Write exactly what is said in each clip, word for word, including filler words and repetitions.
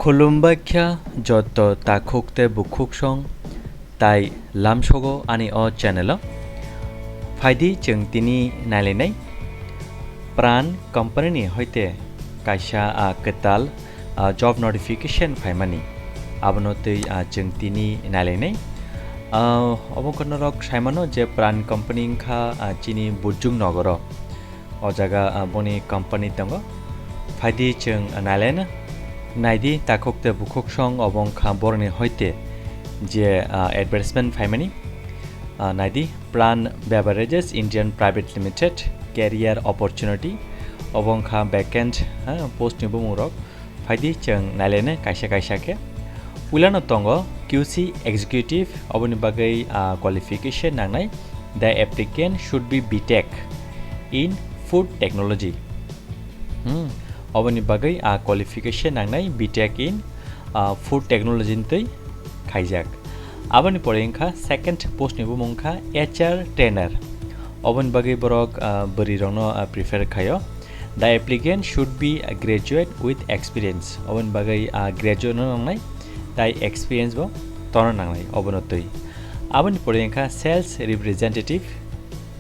Khulumbai kha joto takhuk tei bukhuk song tai lamsogo ani o channel o. Phaidi chwng tini nailainai Pran company ni hoite kaisa, ah, kwtal, ah, job notification phaimani. Abono twi, ah, chwng tini nailainai. Ah, obo wngkha norok saimano je Pran company wngkha, ah, chini Bujung nogoro. O jaga, ah, boni company tongo. Phaidi chwng nailaina. Naidi takhuk tei bukhuk song obo wngkha boroni hoite je, ah, advertisement phaimani. Ah, naidi Pran Beverages Indian Private Limited career opportunity. Obo wngkha vacant, ah, post ni bumung rok. Phaidi chwng nailaina kaisa kaisa khe. Puilano tongo Q C executive, oboni bagwi, ah, qualification nangnai. The applicant should be B Tech in food technology. Hmm, oboni bagwi, ah, qualification nangnai B Tech in, ah, food technology ni twi khaijak. Aboni pore wngkha second post ni bumung wngkha H R trainer. Oboni bagwi borok, ah, bwrwi rokno, ah, prefer khaio. The applicant should be a graduate with experience. Oboni bagwi, ah, graduate no nangnai, tai experience bo tono nangnai, obono twi. Aboni pore wngkha sales representative.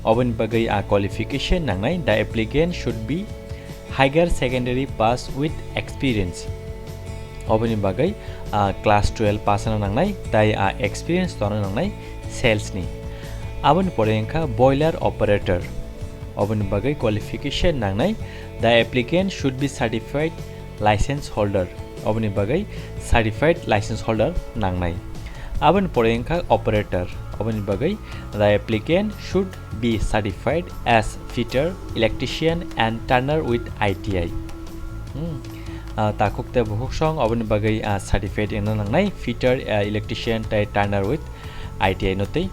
Oboni bagwi, ah, qualification nangnai. The applicant should be higher secondary pass with experience. Oboni bagwi, ah, class twelve pass wngna nangnai, tai, ah, experience tongna nangnai sales ni. Aboni pore wngkha boiler operator. Oboni bagwi qualification nangnai. The applicant should be certified license holder. Oboni bagwi certified license holder nangnai. Aboni pore wngkha operator. Oboni bagwi the applicant should be certified as fitter, electrician and turner with I T I. Hmm. Ah, takhuk tei bukhuk song oboni bagwi, ah, certificate wngna nangnai, fitter, ah, electrician tei turner with I T I no twi.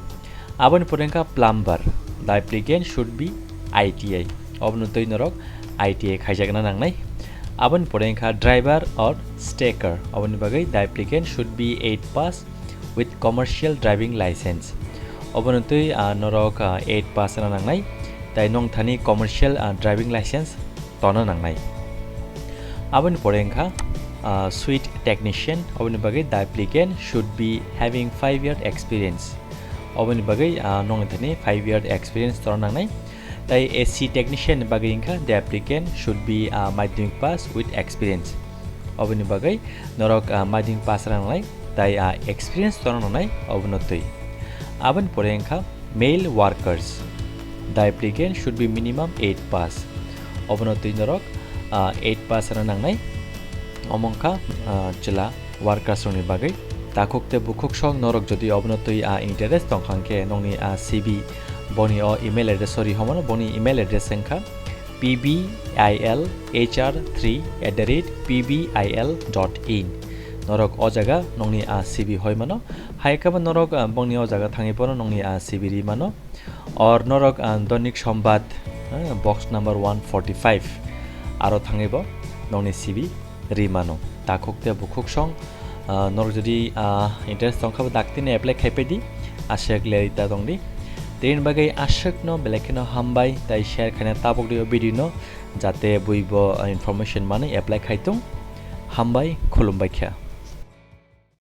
Aboni pore wngkha plumber. The applicant should be I T I. Obono twi norok I T I khaijakna nangnai. Aboni pore wngkha driver or stacker. Oboni bagwi the applicant should be eight pass with commercial driving license. Obono twi, ah, norok, ah, eight pass wngna nangnai. Tai nong thani commercial, ah, driving license tongna nangnai. Aboni pore wngkha, ah, suite technician. Oboni bagwi the applicant should be having five year experience. Oboni bagwi, ah, nongni thani five year experience tongna nangnai. Tai A C technician ni bagwi wngkha, the applicant should be, ah, madhyamik pass with experience. Oboni bagwi norok, ah, madhyamik pass wngna nangnai, tai, ah, experience tongna nangnai obono twi. Aboni pore wngkha male workers. The applicant should be minimum eight pass. Obono twi norok, ah, eight pass wngna nangnai. Omo wngkha, ah, chwla workers rokni bagwi. Takhuk tei bukhuk song norok jodi obono twi, ah, interest tongkha hwnkhe nongni, ah, C V boni o email address o rihomano, boni email address wngkha P B I L H R three at the rate P B I L dot in. Norok o jaga nongni, ah, C V hoimano. Hai khe bo norok, ah, bongni o jaga thangwi bono nongni, ah, C V ri mano. Or norok, ah, Donik Sombad, ah, box number one forty-five, aro thangwi bo nongni C V ri mano. Takhuk tei bukhuk song, ah, norok jodi, ah, interest tongkha bo daktino apply khai pedi, aswk lerwi ta tongdi. Tini bagwi aswkno belai kheno hambai, tai share khaina tabuk di o video no, jate buibo, ah, information manwi apply khai tong. Hambai, khulumbai kha.